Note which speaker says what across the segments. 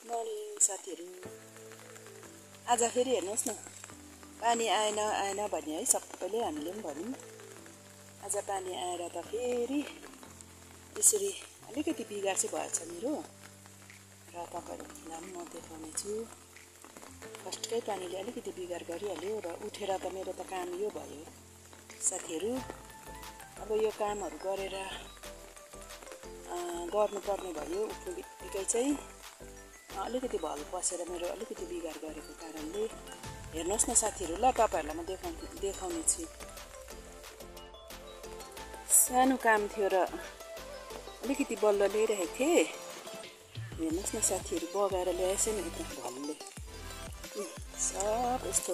Speaker 1: Morning साथीहरू, आज फेरि हेर्नुहोस् न, पानी आएन भने है सबैले हामीले पनि भन्यौँ। आज पानी आएर त फेरि यसरी अलिकति बिगार चाहिँ भएछ मेरो र तपाईँहरूलाई पनि म देखाउने छु। फर्स्टकै पानीले अलिकति बिगार गरिहाल्यो र उठेर त मेरो त काम यो भयो साथीहरू। अब यो कामहरू गरेर गर्नुपर्ने भयो। उठ्नु बित्तिकै चाहिँ अलिकति भल पसेर मेरो अलिकति बिगार गरेको कारणले हेर्नुहोस् न साथीहरू, ल तपाईँहरूलाई म देखाउने छु। सानो काम थियो र अलिकति बल्ल ल्याइरहेको थिएँ। हेर्नुहोस् न साथीहरू, बगाएर ल्याएछ नि यता भलले सब यस्तो।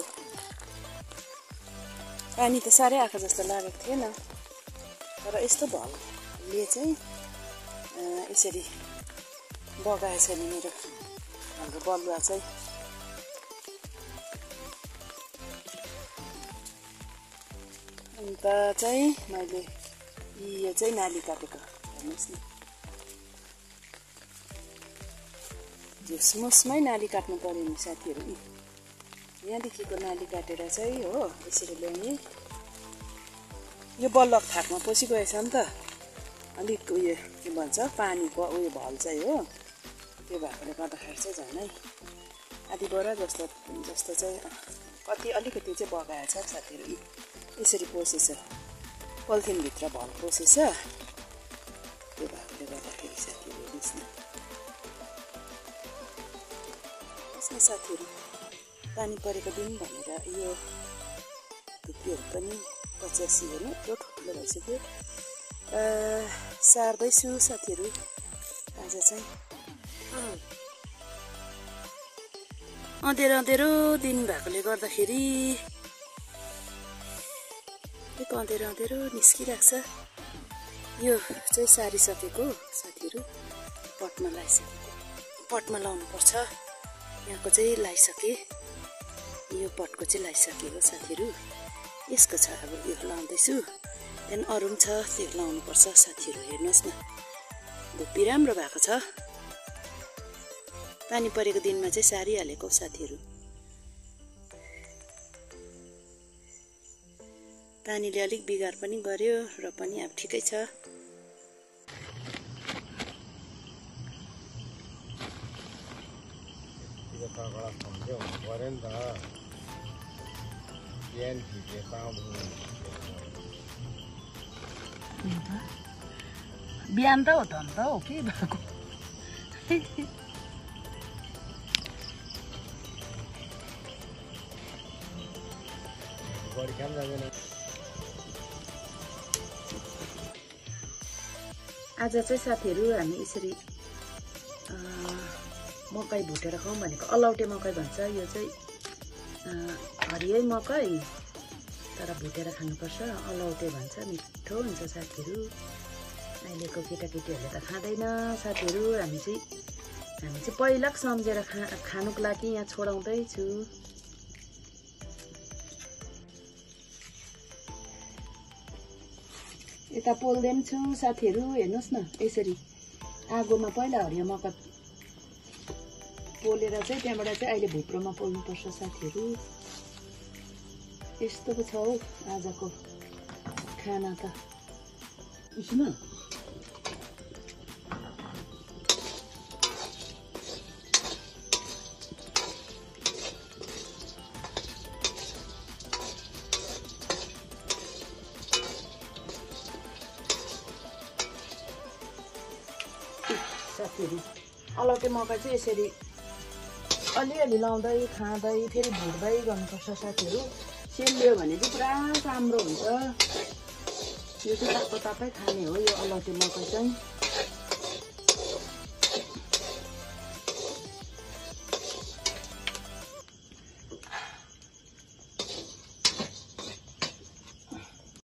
Speaker 1: पानी त साह्रै आएको जस्तो लागेको थिएन, तर यस्तो भलले चाहिँ यसरी बगाएछ नि मेरो हाम्रो बलुवा चाहिँ। अन्त चाहिँ मैले यो चाहिँ नाली काटेको हेर्नुहोस् न, झुसमुसमै नाली काट्नु पर्यो नि साथीहरू। यहाँदेखिको नाली काटेर चाहिँ हो यसरी ल्याउने। यो बल्लक थाकमा पसिगएछ नि त, अलिक उयो के भन्छ पानीको उयो भल चाहिँ हो, त्यो भएकोले गर्दाखेरि चाहिँ झनै आधी बोरा जस्तो चाहिँ कति अलिकति चाहिँ बगाएछ साथीहरू। यसरी पसेछ, पोलिथिनभित्र भल पसेछ, त्यो भएकोले गर्दाखेरि साथीहरू हेर्नुहोस् न साथीहरू। पानी परेको दिन भनेर यो धुप्पीहरू पनि 85 हेर्नु यत्रो ठुलो भइसक्यो। सार्दैछु साथीहरू आज चाहिँ। अँधेरो दिन भएकोले गर्दाखेरि अँधेरो निस्किरहेको छ। यो चाहिँ सारिसकेको साथीहरू, पटमा लगाइसकेको, पटमा लाउनुपर्छ। यहाँको चाहिँ लगाइसकेँ, यो पटको चाहिँ लगाइसकेँ हो साथीहरू। यसको छ अब यो लाउँदैछु, त्यहाँदेखि अरू पनि छ त्यो लाउनुपर्छ साथीहरू। हेर्नुहोस् न, धुप्पी राम्रो भएको छ। पानी परेको दिनमा चाहिँ सारिहालेको साथीहरू। पानीले अलिक बिगार पनि गर्यो र पनि अब ठिकै छ। बिहान त हो त अन्त हो के भएको। आज चाहिँ साथीहरू हामी यसरी मकै भुटेर खाउँ भनेको। अलौटे मकै भन्छ यो चाहिँ, हरियै मकै तर भुटेर खानुपर्छ। अलौटे भन्छ, मिठो हुन्छ साथीहरू। अहिलेको केटाकेटीहरूले त खाँदैन साथीहरू। हामी चाहिँ पहिला सम्झेर खानुको लागि यहाँ छोडाउँदैछु। यता पोल्दै पनि छु साथीहरू। हेर्नुहोस् न, यसरी आगोमा पहिला हरियो मकै पोलेर चाहिँ त्यहाँबाट चाहिँ अहिले भुप्रोमा पोल्नुपर्छ साथीहरू। यस्तो पो छ हौ आजको खाना त। उसमा साथीहरू, अलौटे मकै चाहिँ यसरी अलिअलि लाउँदै खाँदै फेरि भुट्दै गर्नुपर्छ साथीहरू। सेलियो भने चाहिँ पुरा राम्रो हुन्छ। यो चाहिँ तातो तातै खाने हो यो अलौटे मकै चाहिँ।